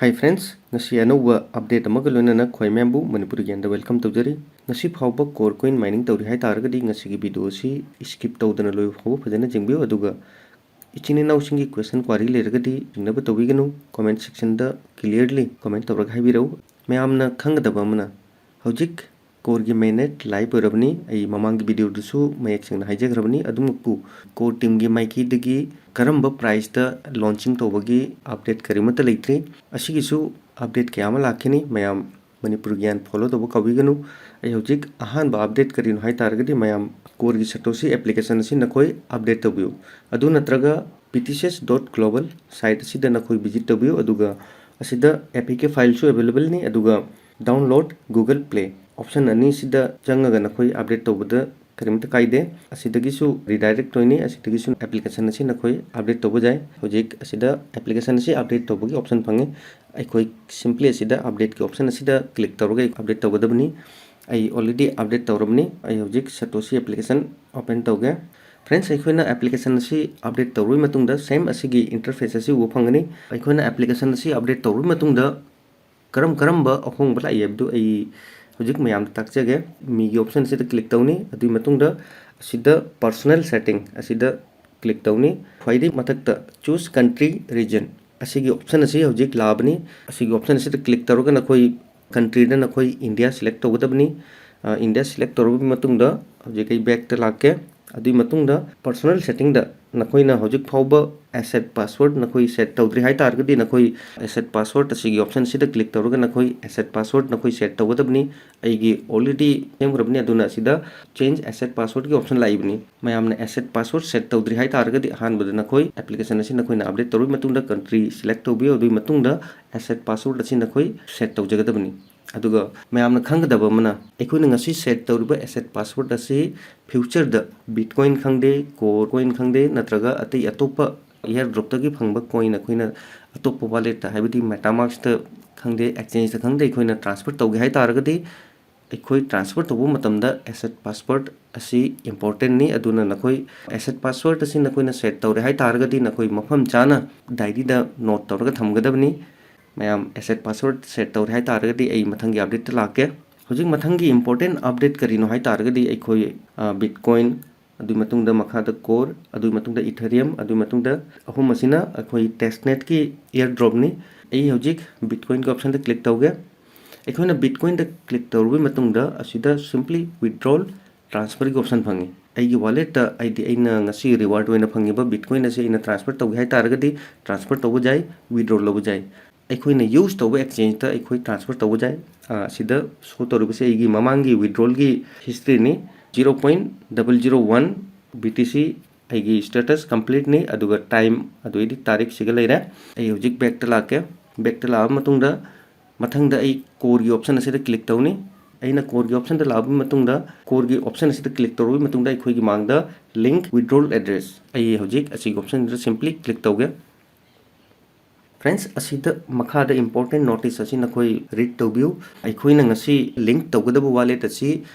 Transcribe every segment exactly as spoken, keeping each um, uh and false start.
Hi friends, ꯉꯁꯤ ꯑꯅꯧꯕ update ꯑꯃꯒ ꯂꯣꯏꯅꯅ ꯈ꯭ꯋꯥꯏ ꯃꯌꯥꯝꯕꯨ ꯃꯅꯤꯄꯨꯔꯤ ꯒ꯭ꯌꯥꯟꯗ welcome ꯇꯧꯖꯔꯤ꯫ ꯉꯁꯤ ꯐꯥꯎꯕ ꯀꯣꯔ ꯀꯣꯏꯟ ꯃꯥꯏꯅꯤꯡ ꯇꯧꯔꯤ ꯍꯥꯏꯇꯥꯔꯒꯗꯤ ꯉꯁꯤꯒꯤ ꯚꯤꯗꯤꯑꯣ ꯑꯁꯤ skip ꯇꯧꯗꯅ ꯂꯣꯏꯕ ꯐꯥꯎꯕ ꯐꯖꯅ ꯌꯦꯡꯕꯤꯌꯨ, ꯑꯗꯨꯒ ꯏꯆꯤꯟ ꯏꯅꯥꯎꯁꯤꯡꯒꯤ question query ꯂꯩꯔꯒꯗꯤ ꯆꯤꯡꯅꯕ ꯇꯧꯕꯤꯒꯅꯨ, comment section ꯗ clearly comment ꯇꯧꯔꯒ ꯍꯥꯏꯕꯤꯔꯛꯎ꯫ ꯃꯌꯥꯝꯅ ꯈꯪꯒꯗꯕ ꯑꯃꯅ, ꯍꯧꯖꯤꯛ ꯀꯣꯔꯒꯤ mainnet live ꯑꯣꯏꯔꯕꯅꯤ꯫ ꯑꯩ ꯃꯃꯥꯡꯒꯤ ꯚꯤꯗꯤꯑꯣꯗꯁꯨ ꯃꯌꯦꯛ ꯁꯦꯡꯅ ꯍꯥꯏꯖꯈ꯭ꯔꯕꯅꯤ꯫ ꯑꯗꯨꯃꯛꯄꯨ ꯀꯣꯔ team ꯒꯤ ꯃꯥꯏꯀꯩꯗꯒꯤ ꯀꯔꯝꯕ price ꯇ launching ꯇꯧꯕꯒꯤ update ꯀꯔꯤꯃꯠꯇ ꯂꯩꯇ꯭ꯔꯤ꯫ ꯑꯁꯤꯒꯤꯁꯨ update ꯀꯌꯥ ꯑꯃ ꯂꯥꯛꯈꯤꯅꯤ꯫ ꯃꯌꯥꯝ ꯃꯅꯤꯄꯨꯔ ꯒ꯭ꯌꯥꯟ follow ꯇꯧꯕ ꯀꯥꯎꯕꯤꯒꯅꯨ꯫ ꯑꯩ ꯍꯧꯖꯤꯛ ꯑꯍꯥꯟꯕ update ꯀꯔꯤꯅꯣ ꯍꯥꯏ ꯇꯥꯔꯒꯗꯤ, ꯃꯌꯥꯝ ꯀꯣꯔꯒꯤ Satoshi application ꯑꯁꯤ ꯅꯈꯣꯏ update ꯇꯧꯕꯤꯌꯨ꯫ ꯑꯗꯨ ꯅꯠꯇ꯭ꯔꯒ P T C S dot global site ꯑꯁꯤꯗ ꯅꯈꯣꯏ visit ꯇꯧꯕꯤꯌꯨ, ꯑꯗꯨꯒ ꯑꯁꯤꯗ A P K file ꯁꯨ available ꯅꯤ, ꯑꯗꯨꯒ download Google Play option ꯑꯅꯤꯁꯤꯗ ꯆꯪꯉꯒ ꯅꯈꯣꯏ update ꯇꯧꯕꯗ ꯀꯔꯤꯝꯇ ꯀꯥꯏꯗꯦ꯫ ꯑꯁꯤꯗꯒꯤꯁꯨ redirect ꯑꯣꯏꯅꯤ, ꯑꯁꯤꯗꯒꯤꯁꯨ application ꯑꯁꯤ ꯅꯈꯣꯏ update ꯇꯧꯕ ꯌꯥꯏ꯫ ꯍꯧꯖꯤꯛ ꯑꯁꯤꯗ application ꯑꯁꯤ update ꯇꯧꯕꯒꯤ option ꯐꯪꯉꯤ꯫ ꯑꯩꯈꯣꯏ simply ꯑꯁꯤꯗ update ꯀꯤ option ꯑꯁꯤꯗ click ꯇꯧꯔꯒ update ꯇꯧꯒꯗꯕꯅꯤ꯫ ꯑꯩ already update ꯇꯧꯔꯕꯅꯤ꯫ ꯑꯩ ꯍꯧꯖꯤꯛ Satoshi application open ꯇꯧꯒꯦ꯫ Friends, ꯑꯩꯈꯣꯏꯅ application ꯑꯁꯤ update ꯇꯧꯔꯕ ꯃꯇꯨꯡꯗ same ꯑꯁꯤꯒꯤ interface ꯑꯁꯤ ꯎꯕ ꯐꯪꯒꯅꯤ꯫ ꯑꯩꯈꯣꯏꯅ application ꯑꯁꯤ update ꯇꯧꯔꯕ ꯃꯇꯨꯡꯗ ꯀꯔꯝ ꯀꯔꯝꯕ ꯑꯍꯣꯡꯕ ꯂꯥꯛꯏ ꯍꯥꯏꯕꯗꯨ ꯑꯩ ꯍꯧꯖꯤꯛ ꯃꯌꯥꯝꯗ ꯇꯥꯛꯆꯒꯦ꯫ ꯃꯤꯒꯤ option ꯑꯁꯤꯗ click ꯇꯧꯅꯤ꯫ ꯑꯗꯨꯒꯤ ꯃꯇꯨꯡꯗ ꯑꯁꯤꯗ personal setting ꯑꯁꯤꯗ click ꯇꯧꯅꯤ꯫ ꯈ꯭ꯋꯥꯏꯗꯒꯤ ꯃꯊꯛꯇ choose country region ꯑꯁꯤꯒꯤ option ꯑꯁꯤ ꯍꯧꯖꯤꯛ ꯂꯥꯛꯑꯕꯅꯤ꯫ ꯑꯁꯤꯒꯤ option ꯑꯁꯤꯗ click ꯇꯧꯔꯒ ꯅꯈꯣꯏ country ꯗ ꯅꯈꯣꯏ India select ꯇꯧꯒꯗꯕꯅꯤ꯫ ꯑ, India select ꯇꯧꯔꯕ ꯃꯇꯨꯡꯗ ꯍꯧꯖꯤꯛ ꯑꯩ back ꯇ ꯂꯥꯛꯀꯦ꯫ ꯑꯗꯨꯒꯤ ꯃꯇꯨꯡꯗ personal setting ꯗ ꯅꯈꯣꯏꯅ ꯍꯧꯖꯤꯛ ꯐꯥꯎꯕ asset password ꯅꯈꯣꯏ set ꯇꯧꯗ꯭ꯔꯤ ꯍꯥꯏ ꯇꯥꯔꯒꯗꯤ, ꯅꯈꯣꯏ asset password ꯑꯁꯤꯒꯤ option ꯑꯁꯤꯗ click ꯇꯧꯔꯒ ꯅꯈꯣꯏ asset password ꯅꯈꯣꯏ set ꯇꯧꯒꯗꯕꯅꯤ꯫ ꯑꯩꯒꯤ already ꯁꯦꯝꯈ꯭ꯔꯕꯅꯤ, ꯑꯗꯨꯅ ꯑꯁꯤꯗ change asset password ꯀꯤ option ꯂꯥꯛꯏꯕꯅꯤ꯫ ꯃꯌꯥꯝꯅ asset password set ꯇꯧꯗ꯭ꯔꯤ ꯍꯥꯏ ꯇꯥꯔꯒꯗꯤ, ꯑꯍꯥꯟꯕꯗ ꯅꯈꯣꯏ application ꯑꯁꯤ ꯅꯈꯣꯏꯅ update ꯇꯧꯔꯕ ꯃꯇꯨꯡꯗ country select ꯇꯧꯕꯤꯌꯨ꯫ ꯑꯗꯨꯒꯤ ꯃꯇꯨꯡꯗ asset password ꯑꯁꯤ ꯅꯈꯣꯏ set ꯇꯧꯖꯒꯗꯕꯅꯤ꯫ ꯑꯗꯨꯒ ꯃꯌꯥꯝꯅ ꯈꯪꯒꯗꯕ ꯑꯃꯅ, ꯑꯩꯈꯣꯏꯅ ꯉꯁꯤ set ꯇꯧꯔꯤꯕ asset password ꯑꯁꯤ future ꯗ Bitcoin ꯈꯪꯗꯦ, ꯀꯣꯔ ꯀꯣꯏꯟ ꯈꯪꯗꯦ, ꯅꯠꯇ꯭ꯔꯒ ꯑꯇꯩ ꯑꯇꯣꯞꯄ airdrop ꯇꯒꯤ ꯐꯪꯕ ꯀꯣꯏꯟ ꯑꯩꯈꯣꯏꯅ ꯑꯇꯣꯞꯄ wallet ꯇ, ꯍꯥꯏꯕꯗꯤ MetaMask ꯇ ꯈꯪꯗꯦ, exchange ꯇ ꯈꯪꯗꯦ, ꯑꯩꯈꯣꯏꯅ transfer ꯇꯧꯒꯦ ꯍꯥꯏ ꯇꯥꯔꯒꯗꯤ, ꯑꯩꯈꯣꯏ transfer ꯇꯧꯕ ꯃꯇꯝꯗ asset password ꯑꯁꯤ important ꯅꯤ꯫ ꯑꯗꯨꯅ ꯅꯈꯣꯏ asset password ꯑꯁꯤ ꯅꯈꯣꯏꯅ set ꯇꯧꯔꯦ ꯍꯥꯏ ꯇꯥꯔꯒꯗꯤ, ꯅꯈꯣꯏ ꯃꯐꯝ ꯆꯥꯅ diary ꯗ note ꯇꯧꯔꯒ ꯊꯝꯒꯗꯕꯅꯤ꯫ ꯃꯌꯥꯝ asset password set ꯇꯧꯔꯦ ꯍꯥꯏ ꯇꯥꯔꯒꯗꯤ ꯑꯩ ꯃꯊꯪꯒꯤ update ꯇ ꯂꯥꯛꯀꯦ꯫ ꯍꯧꯖꯤꯛ ꯃꯊꯪꯒꯤ important update ꯀꯔꯤꯅꯣ ꯍꯥꯏ ꯇꯥꯔꯒꯗꯤ ꯑꯩꯈꯣꯏ, ꯑ, Bitcoin, ꯑꯗꯨꯒꯤ ꯃꯇꯨꯡꯗ ꯃꯈꯥꯗ Core, ꯑꯗꯨꯒꯤ ꯃꯇꯨꯡꯗ Ethereum, ꯑꯗꯨꯒꯤ ꯃꯇꯨꯡꯗ ꯑꯍꯨꯝ ꯑꯁꯤꯅ ꯑꯩꯈꯣꯏ testnet ꯀꯤ airdrop ꯅꯤ꯫ ꯑꯩ ꯍꯧꯖꯤꯛ Bitcoin ꯒꯤ option ꯗ click ꯇꯧꯒꯦ꯫ ꯑꯩꯈꯣꯏꯅ Bitcoin ꯗ click ꯇꯧꯔꯕ ꯃꯇꯨꯡꯗ ꯑꯁꯤꯗ simply withdrawal, transfer ꯒꯤ option ꯐꯪꯉꯤ꯫ ꯑꯩꯒꯤ wallet ꯇ, ꯍꯥꯏꯗꯤ ꯑꯩꯅ ꯉꯁꯤ reward ꯑꯣꯏꯅ ꯐꯪꯉꯤꯕ Bitcoin ꯑꯁꯤ ꯑꯩꯅ transfer ꯇꯧꯒꯦ ꯍꯥꯏ ꯇꯥꯔꯒꯗꯤ transfer ꯇꯧꯕ ꯌꯥꯏ, withdraw ꯂꯧꯕ ꯌꯥꯏ꯫ ꯑꯩꯈꯣꯏꯅ use ꯇꯧꯕ exchange ꯇ ꯑꯩꯈꯣꯏ transfer ꯇꯧꯕ ꯌꯥꯏ꯫ ꯑ, ꯁꯤꯗ show ꯇꯧꯔꯤꯕꯁꯦ ꯑꯩꯒꯤ ꯃꯃꯥꯡꯒꯤ withdrawal ꯒꯤ history ꯅꯤ꯫ Zero point double zero one B T C ꯑꯩꯒꯤ status complete ꯅꯤ, ꯑꯗꯨꯒ time, ꯑꯗꯨ ꯑꯣꯏꯗꯤ ꯇꯥꯔꯤꯛꯁꯤꯒ ꯂꯩꯔꯦ꯫ ꯑꯩ ꯍꯧꯖꯤꯛ back ꯇ ꯂꯥꯛꯀꯦ꯫ Back ꯇ ꯂꯥꯛꯑꯕ ꯃꯇꯨꯡꯗ ꯃꯊꯪꯗ ꯑꯩ Core ꯒꯤ option ꯑꯁꯤꯗ click ꯇꯧꯅꯤ꯫ ꯑꯩꯅ Core ꯒꯤ option ꯗ ꯂꯥꯛꯑꯕ ꯃꯇꯨꯡꯗ, Core ꯒꯤ option ꯑꯁꯤꯗ click ꯇꯧꯔꯕ ꯃꯇꯨꯡꯗ ꯑꯩꯈꯣꯏꯒꯤ ꯃꯥꯡꯗ link withdrawal address, ꯑꯩ ꯍꯧꯖꯤꯛ ꯑꯁꯤꯒꯤ option ꯁꯤꯗ simply click ꯇꯧꯒꯦ꯫ Friends, ꯑꯁꯤꯗ ꯃꯈꯥꯗ important notice ꯑꯁꯤ ꯅꯈꯣꯏ read ꯇꯧꯕꯤꯌꯨ꯫ ꯑꯩꯈꯣꯏꯅ ꯉꯁꯤ link ꯇꯧꯒꯗꯕ wallet ꯑꯁꯤ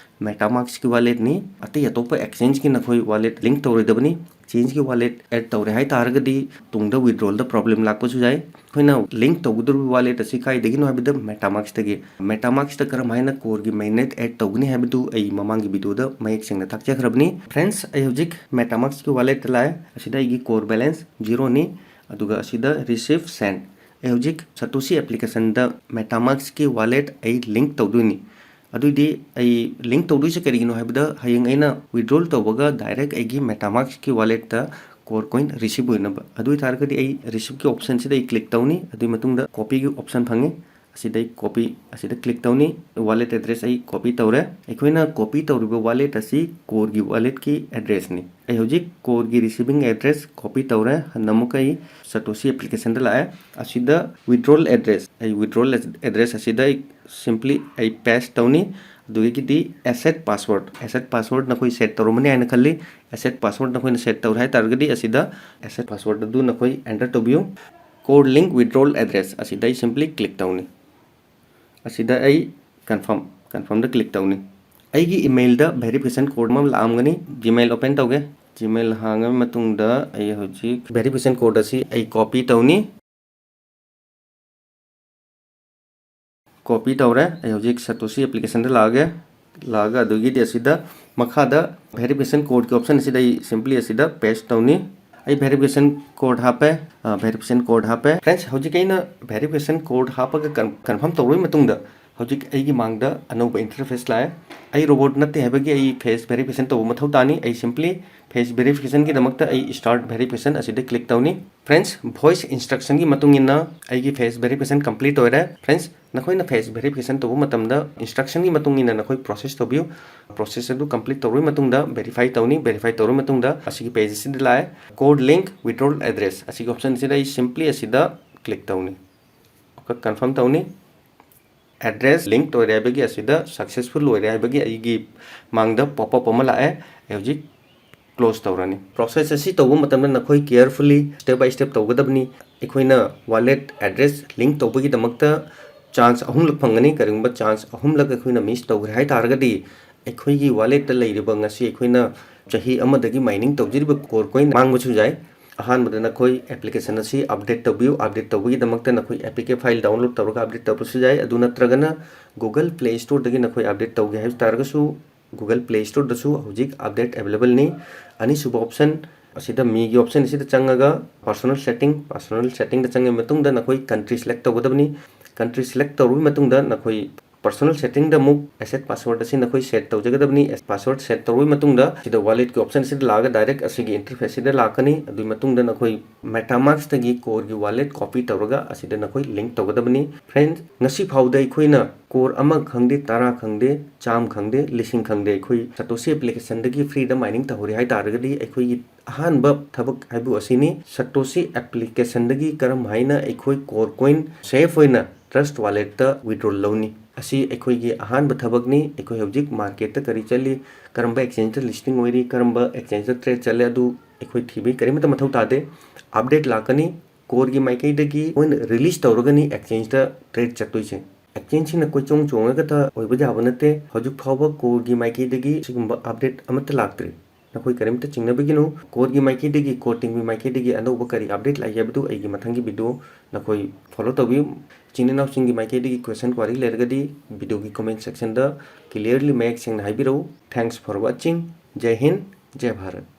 MetaMask ꯀꯤ wallet ꯅꯤ꯫ ꯑꯇꯩ ꯑꯇꯣꯞꯄ exchange ꯀꯤ ꯅꯈꯣꯏ wallet link ꯇꯧꯔꯣꯏꯗꯕꯅꯤ꯫ Exchange ꯀꯤ wallet add ꯇꯧꯔꯦ ꯍꯥꯏ ꯇꯥꯔꯒꯗꯤ ꯇꯨꯡꯗ withdrawal ꯗ problem ꯂꯥꯛꯄꯁꯨ ꯌꯥꯏ꯫ ꯑꯩꯈꯣꯏꯅ link ꯇꯧꯒꯗꯧꯔꯤꯕ wallet ꯑꯁꯤ ꯀꯥꯏꯗꯒꯤꯅꯣ ꯍꯥꯏꯕꯗ MetaMask ꯇꯒꯤ꯫ MetaMask ꯇ ꯀꯔꯝꯍꯥꯏꯅ Core ꯒꯤ mainnet add ꯇꯧꯒꯅꯤ ꯍꯥꯏꯕꯗꯨ ꯑꯩ ꯃꯃꯥꯡꯒꯤ video ꯗ ꯃꯌꯦꯛ ꯁꯦꯡꯅ ꯇꯥꯛꯆꯈ꯭ꯔꯕꯅꯤ꯫ Friends, ꯑꯩ ꯍꯧꯖꯤꯛ MetaMask ꯀꯤ wallet ꯇ ꯂꯥꯛꯑꯦ꯫ ꯑꯁꯤꯗ ꯑꯩꯒꯤ Core balance zero ꯅꯤ꯫ ꯑꯗꯨꯒ ꯑꯁꯤꯗ receive send꯫ ꯑꯩ ꯍꯧꯖꯤꯛ Satoshi application ꯗ MetaMask ꯀꯤ wallet ꯑꯩ link ꯇꯧꯗꯣꯏꯅꯤ꯫ ꯑꯗꯨꯏꯗꯤ ꯑꯩ link ꯇꯧꯗꯣꯏꯁꯦ ꯀꯔꯤꯒꯤꯅꯣ ꯍꯥꯏꯕꯗ, ꯍꯌꯦꯡ ꯑꯩꯅ withdrawal ꯇꯧꯕꯒ direct ꯑꯩꯒꯤ MetaMask ꯀꯤ wallet ꯇ Core coin receive ꯑꯣꯏꯅꯕ꯫ ꯑꯗꯨ ꯑꯣꯏꯇꯥꯔꯒꯗꯤ ꯑꯩ receive ꯀꯤ option ꯁꯤꯗ ꯑꯩ click ꯇꯧꯅꯤ꯫ ꯑꯗꯨꯒꯤ ꯃꯇꯨꯡꯗ copy ꯒꯤ option ꯐꯪꯉꯤ꯫ ꯑꯁꯤꯗ ꯑꯩ copy, ꯑꯁꯤꯗ click ꯇꯧꯅꯤ꯫ Wallet address ꯑꯩ copy ꯇꯧꯔꯦ꯫ ꯑꯩꯈꯣꯏꯅ copy ꯇꯧꯔꯤꯕ wallet ꯑꯁꯤ Core ꯒꯤ wallet ꯀꯤ address ꯅꯤ꯫ ꯑꯩ ꯍꯧꯖꯤꯛ Core ꯒꯤ receiving address copy ꯇꯧꯔꯦ꯫ ꯍꯟꯅ ꯑꯃꯨꯛꯀ ꯑꯩ Satoshi application ꯗ ꯂꯥꯛꯑꯦ꯫ ꯑꯁꯤꯗ withdrawal address, ꯑꯩ withdrawal address ꯑꯁꯤꯗ ꯑꯩ simply ꯑꯩ paste ꯇꯧꯅꯤ꯫ ꯑꯗꯨꯗꯒꯤꯗꯤ asset password, asset password ꯅꯈꯣꯏ set ꯇꯧꯔꯝꯃꯅꯤ ꯍꯥꯏꯅ ꯈꯜꯂꯤ꯫ Asset password ꯅꯈꯣꯏꯅ set ꯇꯧꯔꯦ ꯍꯥꯏ ꯇꯥꯔꯒꯗꯤ ꯑꯁꯤꯗ asset password ꯑꯗꯨ ꯅꯈꯣꯏ enter ꯇꯧꯕꯤꯌꯨ꯫ Core link withdrawal address ꯑꯁꯤꯗ ꯑꯩ simply click ꯇꯧꯅꯤ꯫ ꯑꯁꯤꯗ ꯑꯩ confirm, confirm ꯗ click ꯇꯧꯅꯤ꯫ ꯑꯩꯒꯤ email ꯗ verification code ꯑꯃ ꯂꯥꯛꯑꯝꯒꯅꯤ꯫ Gmail open ꯇꯧꯒꯦ꯫ Gmail ꯍꯥꯡꯉꯕ ꯃꯇꯨꯡꯗ ꯑꯩ ꯍꯧꯖꯤꯛ verification code ꯑꯁꯤ ꯑꯩ copy ꯇꯧꯅꯤ꯫ Copy ꯇꯧꯔꯦ꯫ ꯑꯩ ꯍꯧꯖꯤꯛ Satoshi applicationꯗ ꯂꯥꯛꯑꯒꯦ꯫ ꯂꯥꯛꯑꯒ ꯑꯗꯨꯒꯤꯗꯤ ꯑꯁꯤꯗ ꯃꯈꯥꯗ verification codeꯀꯤ option ꯑꯁꯤꯗ ꯑꯩ simply ꯑꯁꯤꯗ paste ꯇꯧꯅꯤ꯫ ꯑꯩ verification code ꯍꯥꯞꯄꯦ꯫ Verification code ꯍꯥꯞꯄꯦ꯫ Friends, ꯍꯧꯖꯤꯛ ꯑꯩꯅ verification code ꯍꯥꯞꯄꯒ confirm ꯇꯧꯔꯕ ꯃꯇꯨꯡꯗ ꯍꯧꯖꯤꯛ ꯑꯩꯒꯤ ꯃꯥꯡꯗ ꯑꯅꯧꯕ interface ꯂꯥꯛꯑꯦ꯫ ꯑꯩ robot ꯅꯠꯇꯦ ꯍꯥꯏꯕꯒꯤ ꯑꯩ face verification ꯇꯧꯕ ꯃꯊꯧ ꯇꯥꯅꯤ꯫ ꯑꯩ simply face verificationꯒꯤꯗꯃꯛꯇ ꯑꯩ start verification ꯑꯁꯤꯗ click ꯇꯧꯅꯤ꯫ Friends, voice instructionꯒꯤ ꯃꯇꯨꯡ ꯏꯟꯅ ꯑꯩꯒꯤ face verification complete ꯑꯣꯏꯔꯦ꯫ Friends, ꯅꯈꯣꯏꯅ face verification ꯇꯧꯕ ꯃꯇꯝꯗ instructionꯒꯤ ꯃꯇꯨꯡ ꯏꯟꯅ ꯅꯈꯣꯏ process ꯇꯧꯕꯤꯌꯨ꯫ Process ꯑꯗꯨ complete ꯇꯧꯔꯕ ꯃꯇꯨꯡꯗ verify ꯇꯧꯅꯤ꯫ Verify ꯇꯧꯔꯕ ꯃꯇꯨꯡꯗ ꯑꯁꯤꯒꯤ page ꯑꯁꯤꯗ ꯂꯥꯛꯑꯦ꯫ Code link withdrawal address ꯑꯁꯤꯒꯤ option ꯑꯁꯤꯗ ꯑꯩ simply ꯑꯁꯤꯗ click ꯇꯧꯅꯤ꯫ ꯑꯃꯨꯛꯀ confirm ꯇꯧꯅꯤ꯫ Address linked ꯑꯣꯏꯔꯦ ꯍꯥꯏꯕꯒꯤ ꯑꯁꯤꯗ successful ꯑꯣꯏꯔꯦ ꯍꯥꯏꯕꯒꯤ ꯑꯩꯒꯤ ꯃꯥꯡꯗ pop up ꯑꯃ ꯂꯥꯛꯑꯦ꯫ ꯑꯩ ꯍꯧꯖꯤꯛ close ꯇꯧꯔꯅꯤ꯫ Process ꯑꯁꯤ ꯇꯧꯕ ꯃꯇꯝꯗ ꯅꯈꯣꯏ carefully step by step ꯇꯧꯒꯗꯕꯅꯤ꯫ ꯑꯩꯈꯣꯏꯅ wallet address link ꯇꯧꯕꯒꯤꯗꯃꯛꯇ chance ꯑꯍꯨꯝꯂꯛ ꯐꯪꯒꯅꯤ꯫ ꯀꯔꯤꯒꯨꯝꯕ chance ꯑꯍꯨꯝꯂꯛ ꯑꯩꯈꯣꯏꯅ miss ꯇꯧꯈ꯭ꯔꯦ ꯍꯥꯏ ꯇꯥꯔꯒꯗꯤ ꯑꯩꯈꯣꯏꯒꯤ walletꯇ ꯂꯩꯔꯤꯕ ꯉꯁꯤ ꯑꯩꯈꯣꯏꯅ ꯆꯍꯤ ꯑꯃꯗꯒꯤ mining ꯇꯧꯖꯔꯤꯕ core coin ꯃꯥꯡꯕꯁꯨ ꯌꯥꯏ꯫ ꯑꯍꯥꯟꯕꯗ ꯅꯈꯣꯏ application ꯑꯁꯤ update ꯇꯧꯕꯤꯌꯨ꯫ Update ꯇꯧꯕꯒꯤꯗꯃꯛꯇ ꯅꯈꯣꯏ A P K file download ꯇꯧꯔꯒ update ꯇꯧꯕꯁꯨ ꯌꯥꯏ꯫ ꯑꯗꯨ ꯅꯠꯇ꯭ꯔꯒꯅ Google Play Storeꯗꯒꯤ ꯅꯈꯣꯏ update ꯇꯧꯒꯦ ꯍꯥꯏꯕ ꯇꯥꯔꯒꯁꯨ Google Play Storeꯗꯁꯨ ꯍꯧꯖꯤꯛ update availableꯅꯤ꯫ ꯑꯅꯤꯁꯨꯕ option ꯑꯁꯤꯗ ꯃꯤꯒꯤ option ꯑꯁꯤꯗ ꯆꯪꯉꯒ personal setting, personal settingꯗ ꯆꯪꯉꯕ ꯃꯇꯨꯡꯗ ꯅꯈꯣꯏ country select ꯇꯧꯒꯗꯕꯅꯤ꯫ Country select ꯇꯧꯔꯕ ꯃꯇꯨꯡꯗ ꯅꯈꯣꯏ personal settingꯗ ꯑꯃꯨꯛ asset password ꯑꯁꯤ ꯅꯈꯣꯏ set ꯇꯧꯖꯒꯗꯕꯅꯤ꯫ Password set ꯇꯧꯔꯕ ꯃꯇꯨꯡꯗ ꯁꯤꯗ walletꯀꯤ option ꯑꯁꯤꯗ ꯂꯥꯛꯑꯒ direct ꯑꯁꯤꯒꯤ interface ꯑꯁꯤꯗ ꯂꯥꯛꯀꯅꯤ꯫ ꯑꯗꯨꯒꯤ ꯃꯇꯨꯡꯗ ꯅꯈꯣꯏ MetaMaskꯇꯒꯤ coreꯒꯤ wallet copy ꯇꯧꯔꯒ ꯑꯁꯤꯗ ꯅꯈꯣꯏ link ꯇꯧꯒꯗꯕꯅꯤ꯫ Friends, ꯉꯁꯤ ꯐꯥꯎꯗ ꯑꯩꯈꯣꯏꯅ core ꯑꯃ ꯈꯪꯗꯦ, ꯇꯔꯥ ꯈꯪꯗꯦ, ꯆꯥꯝꯃ ꯈꯪꯗꯦ, ꯂꯤꯁꯤꯡ ꯈꯪꯗꯦ, ꯑꯩꯈꯣꯏ Satoshi applicationꯗꯒꯤ freeꯗ mining ꯇꯧꯍꯧꯔꯦ ꯍꯥꯏ ꯇꯥꯔꯒꯗꯤ ꯑꯩꯈꯣꯏꯒꯤ ꯑꯍꯥꯟꯕ ꯊꯕꯛ ꯍꯥꯏꯕꯨ ꯑꯁꯤꯅꯤ꯫ Satoshi applicationꯗꯒꯤ ꯀꯔꯝ ꯍꯥꯏꯅ ꯑꯩꯈꯣꯏ core coin safe ꯑꯣꯏꯅ Trust Walletꯇ withdrawal ꯂꯧꯅꯤ꯫ ꯑꯁꯤ ꯑꯩꯈꯣꯏꯒꯤ ꯑꯍꯥꯟꯕ ꯊꯕꯛꯅꯤ꯫ ꯑꯩꯈꯣꯏ ꯍꯧꯖꯤꯛ marketꯇ ꯀꯔꯤ ꯆꯠꯂꯤ, ꯀꯔꯝꯕ exchangeꯇ listing ꯑꯣꯏꯔꯤ, ꯀꯔꯝꯕ exchangeꯇ trade ꯆꯠꯂꯦ, ꯑꯗꯨ ꯑꯩꯈꯣꯏ ꯊꯤꯕꯒꯤ ꯀꯔꯤꯃꯠꯇ ꯃꯊꯧ ꯇꯥꯗꯦ꯫ Update ꯂꯥꯛꯀꯅꯤ꯫ Coreꯒꯤ ꯃꯥꯏꯀꯩꯗꯒꯤ ꯃꯣꯏꯅ release ꯇꯧꯔꯒꯅꯤ exchangeꯇ trade ꯆꯠꯇꯣꯏꯁꯦ꯫ Exchangeꯁꯤꯅ ꯀꯣꯏꯆꯣꯡ ꯆꯣꯡꯉꯒꯇ ꯑꯣꯏꯕ ꯌꯥꯕ ꯅꯠꯇꯦ꯫ ꯍꯧꯖꯤꯛ ꯐꯥꯎꯕ Coreꯒꯤ ꯃꯥꯏꯀꯩꯗꯒꯤ ꯁꯤꯒꯨꯝꯕ update ꯑꯃꯠꯇ ꯂꯥꯛꯇ꯭ꯔꯤ꯫ ꯅꯈꯣꯏ ꯀꯔꯤꯝꯇ ꯆꯤꯡꯅꯕꯤꯒꯅꯨ꯫ ꯀꯣꯔꯠꯀꯤ ꯃꯥꯏꯀꯩꯗꯒꯤ, ꯀꯣꯔꯠ ꯇꯤꯝꯒꯤ ꯃꯥꯏꯀꯩꯗꯒꯤ ꯑꯅꯧꯕ ꯀꯔꯤ ꯑꯞꯗꯦꯠ ꯂꯥꯛꯏ ꯍꯥꯏꯕꯗꯨ ꯑꯩꯒꯤ ꯃꯊꯪꯒꯤ ꯚꯤꯗꯤꯑꯣ ꯅꯈꯣꯏ ꯐꯣꯂꯣ ꯇꯧꯕꯤꯌꯨ꯫ ꯏꯆꯤꯟ ꯏꯅꯥꯎꯁꯤꯡꯒꯤ ꯃꯥꯏꯀꯩꯗꯒꯤ ꯀ꯭ꯋꯦꯁꯟ ꯀ꯭ꯋꯥꯔꯤ ꯂꯩꯔꯒꯗꯤ ꯚꯤꯗꯤꯑꯣꯒꯤ ꯀꯣꯃꯦꯟ ꯁꯦꯛꯁꯟꯗ ꯀ꯭ꯂꯤꯌꯔꯂꯤ ꯃꯌꯦꯛ ꯁꯦꯡꯅ ꯍꯥꯏꯕꯤꯔꯛꯎ꯫ Thanks for watching. ꯖꯩ Hind, ꯖꯩ Bharat.